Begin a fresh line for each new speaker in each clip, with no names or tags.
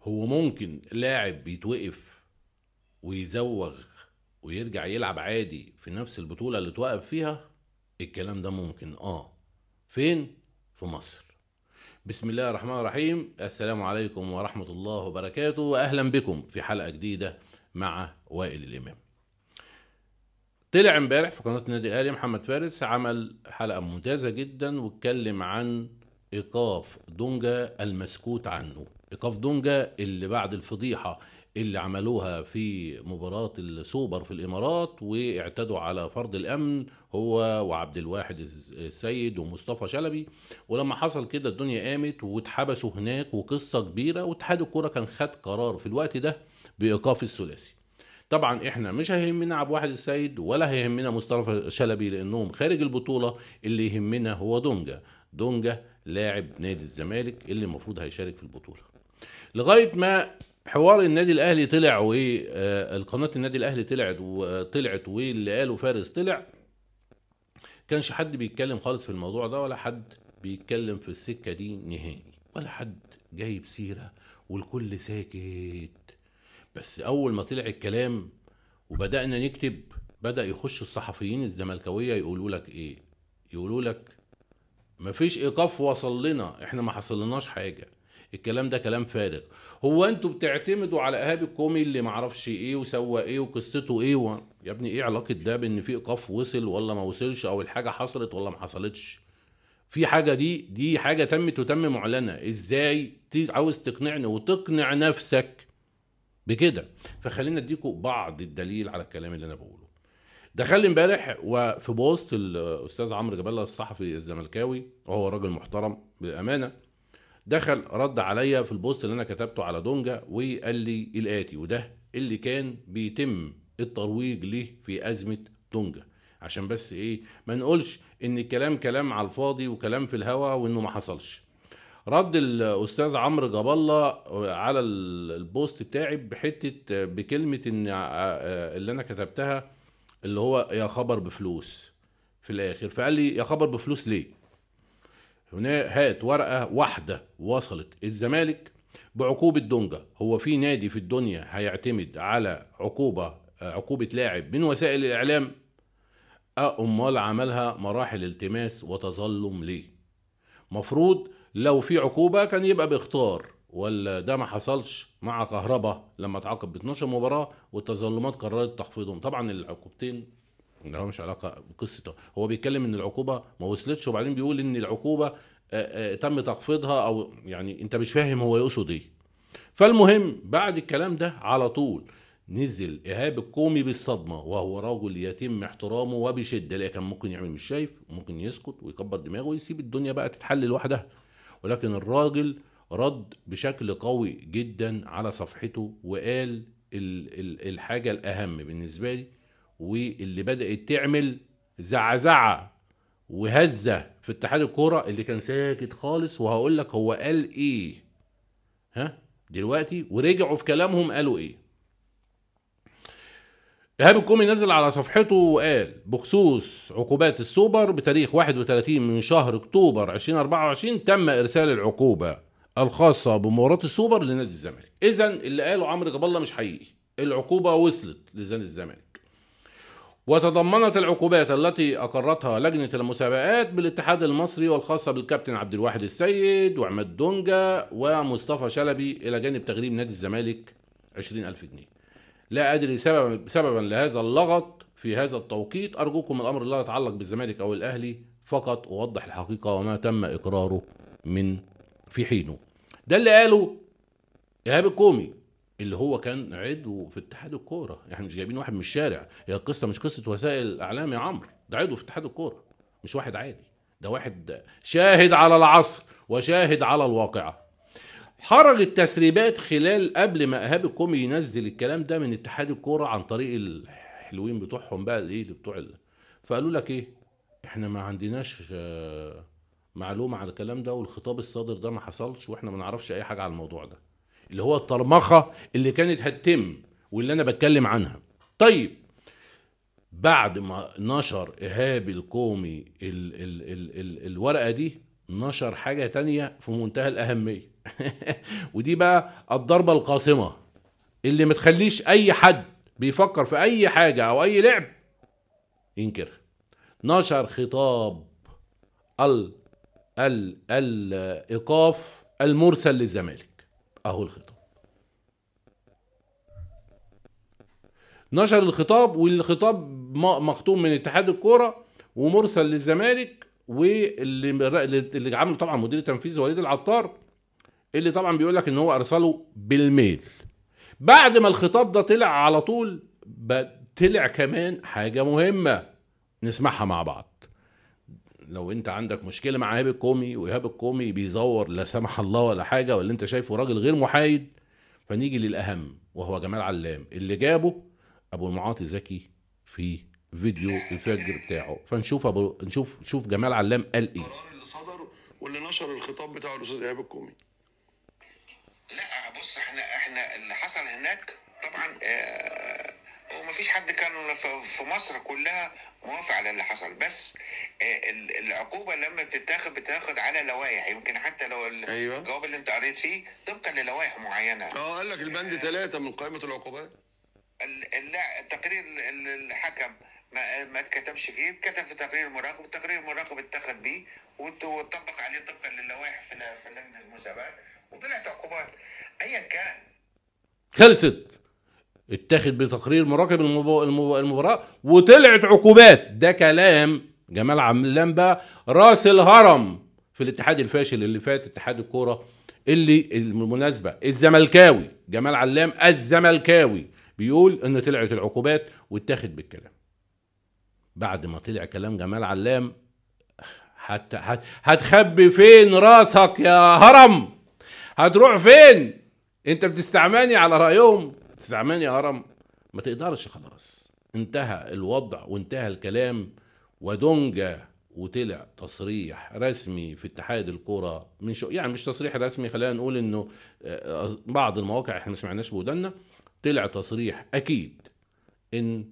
هو ممكن لاعب بيتوقف ويزوغ ويرجع يلعب عادي في نفس البطولة اللي توقف فيها؟ الكلام ده ممكن. فين؟ في مصر. بسم الله الرحمن الرحيم، السلام عليكم ورحمة الله وبركاته، وأهلا بكم في حلقة جديدة مع وائل الإمام. طلع امبارح في قناة النادي الأهلي محمد فارس، عمل حلقة ممتازة جدا واتكلم عن إيقاف دونجا المسكوت عنه. إيقاف دونجا اللي بعد الفضيحة اللي عملوها في مباراة السوبر في الإمارات، واعتدوا على فرد الأمن هو وعبد الواحد السيد ومصطفى شلبي، ولما حصل كده الدنيا قامت واتحبسوا هناك وقصة كبيرة، واتحاد الكورة كان خد قرار في الوقت ده بإيقاف الثلاثي. طبعا احنا مش هيهمنا عبد الواحد السيد ولا هيهمنا مصطفى شلبي لانهم خارج البطولة، اللي يهمنا هو دونجا. دونجا لاعب نادي الزمالك اللي المفروض هيشارك في البطولة. لغاية ما حوار النادي الاهلي طلع والقناة النادي الاهلي طلعت واللي قاله فارس طلع، كانش حد بيتكلم خالص في الموضوع ده، ولا حد بيتكلم في السكة دي نهائي، ولا حد جايب سيرة، والكل ساكت. بس اول ما طلع الكلام وبدأنا نكتب، بدأ يخش الصحفيين الزملكاوية يقولوا لك ايه؟ يقولوا لك مفيش ايقاف وصل لنا، احنا ما حصلناش حاجة، الكلام ده كلام فارغ. هو انتوا بتعتمدوا على ايهاب الكومي اللي معرفش ايه وسوى ايه وقصته ايه يا ابني ايه علاقة ده بان في ايقاف وصل ولا ما وصلش، او الحاجة حصلت ولا ما حصلتش؟ في حاجة دي حاجة تمت وتم معلنة، ازاي عاوز تقنعني وتقنع نفسك بكده؟ فخلينا اديكم بعض الدليل على الكلام اللي انا بقوله. دخل امبارح وفي بوست الاستاذ عمرو جاب الله الصحفي الزملكاوي، وهو راجل محترم بالامانة، دخل رد عليا في البوست اللي انا كتبته على دونجا وقال لي الاتي، وده اللي كان بيتم الترويج ليه في ازمة دونجا، عشان بس ايه ما نقولش ان الكلام كلام على الفاضي وكلام في الهوا وانه ما حصلش. رد الاستاذ عمرو جاب الله على البوست بتاعي بحته، بكلمه ان اللي انا كتبتها اللي هو يا خبر بفلوس في الاخر، فقال لي يا خبر بفلوس ليه؟ هنا هات ورقة واحدة وصلت الزمالك بعقوبة دونجا. هو في نادي في الدنيا هيعتمد على عقوبه لاعب من وسائل الاعلام؟ امال عملها مراحل التماس وتظلم ليه؟ مفروض لو في عقوبه كان يبقى باختار، ولا ده ما حصلش مع كهربا لما اتعاقب ب 12 مباراة والتظلمات قررت تخفيضهم. طبعا العقوبتين ما لهمش علاقة بقصته، هو بيتكلم ان العقوبة ما وصلتش وبعدين بيقول ان العقوبة تم تخفيضها، او يعني انت مش فاهم هو يقصد ايه. فالمهم بعد الكلام ده على طول نزل ايهاب الكومي بالصدمة، وهو رجل يتم احترامه وبشدة، لكن ممكن يعمل مش شايف وممكن يسكت ويكبر دماغه ويسيب الدنيا بقى تتحل لوحدها، ولكن الراجل رد بشكل قوي جدا على صفحته وقال الحاجة الأهم بالنسبة لي واللي بدأت تعمل زعزعة وهزة في اتحاد الكورة اللي كان ساكت خالص، وهقول لك هو قال ايه ها دلوقتي، ورجعوا في كلامهم قالوا ايه. إيهاب الكومي نزل على صفحته وقال بخصوص عقوبات السوبر بتاريخ 31 من شهر اكتوبر 2024 تم ارسال العقوبة الخاصة بمباراة السوبر لنادي الزمالك. اذا اللي قاله عمرو جاب الله مش حقيقي، العقوبة وصلت لنادي الزمالك. وتضمنت العقوبات التي اقرتها لجنة المسابقات بالاتحاد المصري والخاصة بالكابتن عبد الواحد السيد وعماد دونجا ومصطفى شلبي، الى جانب تغريم نادي الزمالك 20,000 جنيه. لا أدري سببا لهذا اللغط في هذا التوقيت، أرجوكم الأمر لا يتعلق بالزمالك أو الأهلي فقط، أوضح الحقيقة وما تم إقراره من في حينه. ده اللي قاله إيهاب الكومي اللي هو كان عضو في اتحاد الكورة، احنا مش جايبين واحد من الشارع، هي القصة مش قصة وسائل الإعلام يا عمرو، ده عضو في اتحاد الكورة مش واحد عادي، ده واحد شاهد على العصر وشاهد على الواقعة. خرجت تسريبات خلال قبل ما ايهاب الكومي ينزل الكلام ده من اتحاد الكورة عن طريق الحلوين بتوعهم بقى الايه اللي بتوع فقالوا لك ايه، احنا ما عندناش معلومة على الكلام ده، والخطاب الصادر ده ما حصلش، واحنا ما نعرفش اي حاجة على الموضوع ده، اللي هو الطرمخه اللي كانت هتتم واللي انا بتكلم عنها. طيب بعد ما نشر ايهاب الكومي ال ال ال ال الورقة دي، نشر حاجة تانية في منتهى الاهمية. ودي بقى الضربة القاصمة اللي ما تخليش اي حد بيفكر في اي حاجة او اي لعب ينكرها. نشر خطاب ال ال الايقاف المرسل للزمالك. اهو الخطاب، نشر الخطاب، والخطاب مختوم من اتحاد الكورة ومرسل للزمالك، واللي عامله طبعا مدير التنفيذي وليد العطار، اللي طبعا بيقول لك ان هو ارسله بالميل. بعد ما الخطاب ده طلع على طول طلع كمان حاجة مهمة نسمعها مع بعض. لو انت عندك مشكلة مع ايهاب الكومي، وايهاب الكومي بيزور لا سمح الله ولا حاجة، ولا انت شايفه راجل غير محايد، فنيجي للاهم وهو جمال علام اللي جابه ابو المعاطي زكي في فيديو الفجر بتاعه. فنشوف نشوف جمال علام قال ايه.
القرار اللي صدر واللي نشر الخطاب بتاع الاستاذ ايهاب الكومي.
لا بص، احنا اللي حصل هناك طبعا وما فيش حد كان في مصر كلها موافق على اللي حصل، بس العقوبة لما بتتاخد على لوائح، يمكن حتى لو الجواب اللي انت قريت فيه طبقا للوائح معينة.
قال لك البند 3 من قائمة العقوبات.
التقرير الحكم ما اتكتبش فيه، اتكتب في تقرير المراقب، التقرير المراقب اتخذ بيه واتطبق عليه طبقا للوائح في لجنة المسابقات، وطلعت عقوبات ايا كان.
خلصت، اتاخد بتقرير مراقب المباراة وطلعت عقوبات. ده كلام جمال علام بقى راس الهرم في الاتحاد الفاشل اللي فات، اتحاد الكورة اللي بالمناسبة الزملكاوي جمال علام الزملكاوي بيقول ان طلعت العقوبات واتاخد بالكلام. بعد ما طلع كلام جمال علام، حتى هتخبي فين راسك يا هرم؟ هتروح فين؟ انت بتستعماني على رأيهم، بتستعماني يا هرم، ما تقدرش. خلاص انتهى الوضع وانتهى الكلام. ودونجا وطلع تصريح رسمي في اتحاد الكرة من يعني مش تصريح رسمي، خلينا نقول انه بعض المواقع احنا ما سمعناش بودنا، طلع تصريح اكيد ان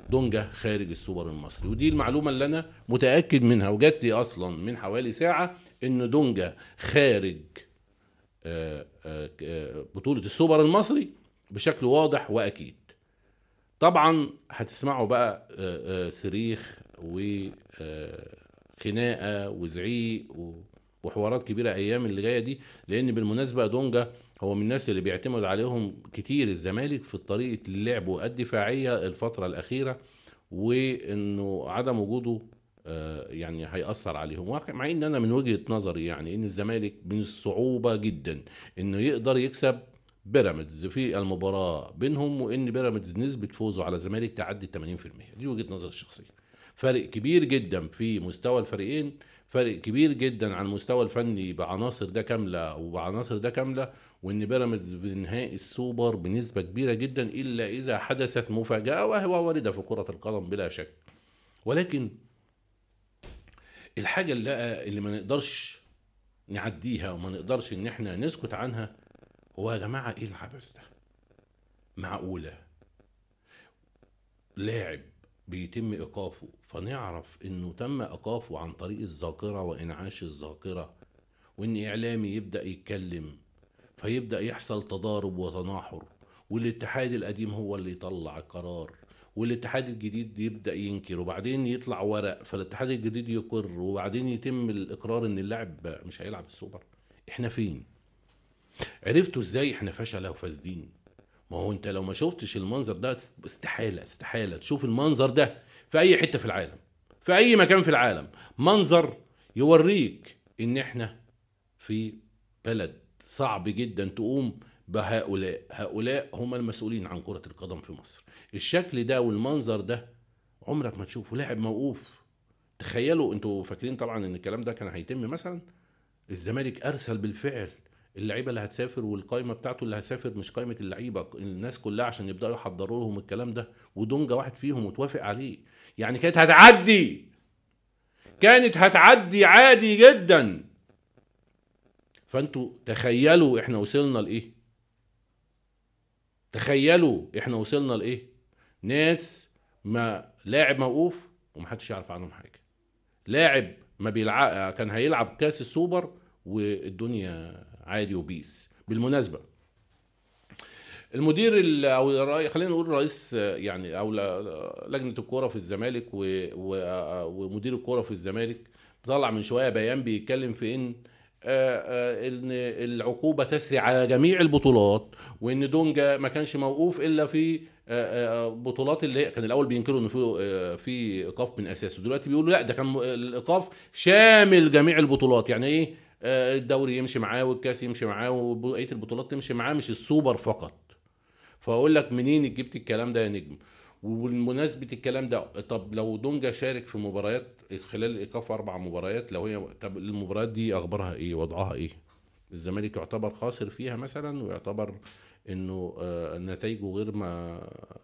دونجا خارج السوبر المصري. ودي المعلومة اللي انا متأكد منها وجات لي اصلا من حوالي ساعة، ان دونجا خارج بطولة السوبر المصري بشكل واضح واكيد. طبعا هتسمعوا بقى صريخ وخناقه وزعيق وحوارات كبيرة ايام اللي جاية دي، لان بالمناسبة دونجا هو من الناس اللي بيعتمد عليهم كتير الزمالك في طريقه اللعب والدفاعيه الفترة الاخيرة، وانه عدم وجوده يعني هيأثر عليهم. مع ان انا من وجهه نظري يعني ان الزمالك من الصعوبة جدا انه يقدر يكسب بيراميدز في المباراة بينهم، وان بيراميدز نسبه فوزه على الزمالك تعدي 80%. دي وجهه نظري الشخصية. فرق كبير جدا في مستوى الفريقين، فرق كبير جدا عن المستوى الفني بعناصر ده كاملة وبعناصر ده كاملة، وان بيراميدز في نهائي السوبر بنسبة كبيرة جدا، الا اذا حدثت مفاجاة وهو وارده في كره القدم بلا شك. ولكن الحاجة اللي ما نقدرش نعديها وما نقدرش ان احنا نسكت عنها، هو يا جماعة ايه العبث ده؟ معقولة لاعب بيتم ايقافه فنعرف انه تم ايقافه عن طريق الذاكرة وانعاش الذاكرة، وان اعلامي يبدا يتكلم فيبدا يحصل تضارب وتناحر، والاتحاد القديم هو اللي يطلع القرار والاتحاد الجديد يبدا ينكر، وبعدين يطلع ورق فالاتحاد الجديد يقر، وبعدين يتم الاقرار ان اللاعب مش هيلعب السوبر. احنا فين؟ عرفتوا ازاي احنا فشله وفاسدين؟ ما هو انت لو ما شفتش المنظر ده استحالة استحالة تشوف المنظر ده في اي حتة في العالم، في اي مكان في العالم، منظر يوريك ان احنا في بلد صعب جدا تقوم بهؤلاء. هؤلاء هم المسؤولين عن كرة القدم في مصر. الشكل ده والمنظر ده عمرك ما تشوفه. لاعب موقوف، تخيلوا انتوا فاكرين طبعا ان الكلام ده كان هيتم مثلا، الزمالك ارسل بالفعل اللعيبة اللي هتسافر والقائمه بتاعته اللي هتسافر، مش قائمة اللعيبة، الناس كلها عشان يبداوا يحضروا لهم الكلام ده، ودونجا واحد فيهم وتوافق عليه. يعني كانت هتعدي، كانت هتعدي عادي جدا. فانتوا تخيلوا احنا وصلنا لايه، تخيلوا احنا وصلنا لايه. ناس ما لاعب موقوف ومحدش يعرف عنهم حاجة، لاعب ما بيلعب كان هيلعب كاس السوبر والدنيا عادي و peace. بالمناسبة المدير او خلينا نقول رئيس يعني او لجنة الكورة في الزمالك ومدير الكورة في الزمالك طلع من شوية بيان بيتكلم في ان العقوبة تسري على جميع البطولات، وان دونجا ما كانش موقوف الا في بطولات اللي كان الاول بينكروا انه في ايقاف من اساسه، دلوقتي بيقولوا لا ده كان الايقاف شامل جميع البطولات. يعني ايه؟ الدوري يمشي معاه والكاس يمشي معاه وبقية البطولات تمشي معاه، مش السوبر فقط. فاقول لك منين جبت الكلام ده يا نجم؟ وبمناسبة الكلام ده، طب لو دونجا شارك في مباريات خلال الايقاف 4 مباريات، لو هي طب المباريات دي اخبارها ايه؟ وضعها ايه؟ الزمالك يعتبر خاسر فيها مثلا، ويعتبر انه نتائجه غير ما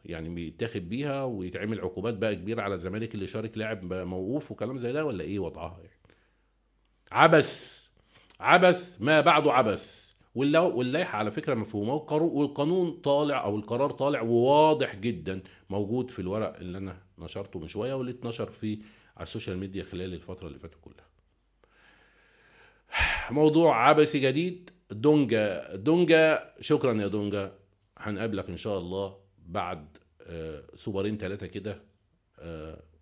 يعني بيتاخد بيها، ويتعمل عقوبات بقى كبيرة على الزمالك اللي شارك لاعب موقوف وكلام زي ده، ولا ايه وضعها يعني؟ عبس عبس ما بعده عبس. واللائحه على فكرة مفهومه، والقانون طالع او القرار طالع وواضح جدا، موجود في الورق اللي انا نشرته من شوية واللي اتنشر في على ال social media خلال الفترة اللي فاتت كلها. موضوع عبثي جديد. دونجا دونجا، شكرا يا دونجا، هنقابلك ان شاء الله بعد سوبرين 3 كده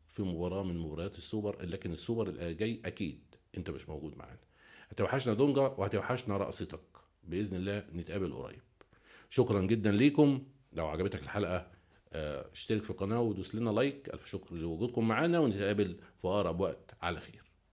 في مباراة من مباريات السوبر، لكن السوبر الجاي اكيد انت مش موجود معانا. هتوحشنا دونجا وهتوحشنا رقصتك، باذن الله نتقابل قريب. شكرا جدا ليكم، لو عجبتك الحلقة اشترك في القناة ودوس لنا like. الف شكر لوجودكم معانا، ونتقابل في اقرب وقت على خير.